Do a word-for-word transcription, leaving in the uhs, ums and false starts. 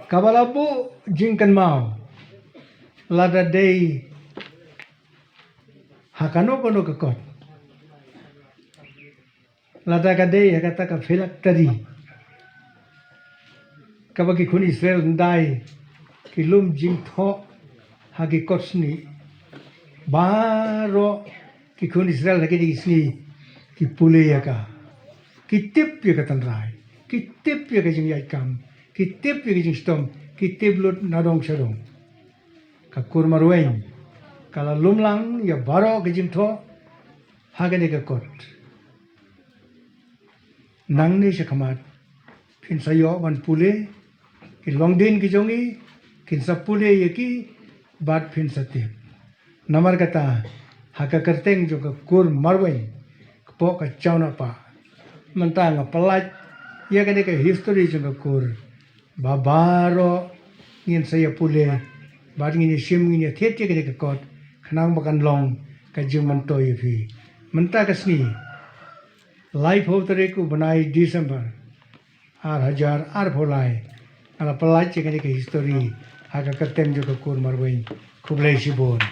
Kaba la buh jingkynmaw, lada dei ha kano kano ka kot, lada ka dei ha kata ka phylactery kaba ki khun Israel hyndai ki lum jingthoh ha ki kot snieh, baroh ki khun Israel ha kine ki sngi ki pule ïa ka, ki tip ïa ka tynrai, ki tip ïa ka jingïaid kam, ki tip ïa ka jingshitom, ki tip lut na dong sha dong. Ka kur marweiñ ka la lum lang ïa baroh ka jingthoh ha kane ka kot. Nangne shakhmat phin sa ïoh ban pule, ki longdien ki jong ngi, kin sa pule ïa ki bad phin sa tip. Namar kata, ha ka kyrteng jong ka kur marweiñ, kpoh ka Chawnahpah, mynta nga pyllait ïa kane ka history jong ka kur, ba baroh ngin sa ïa pule bad ngin ïa shim, ngin ïa thied ïa kane ka kot, khnang ba kan long ka jingmyntoi ïa phi. Mynta ka sngi, laiphew tarik u bnai December, ar hajar arphew lai, nga la pyllait ïa kane ka history ha ka kyrteng jong ka kur marweiñ. Khublei shibun.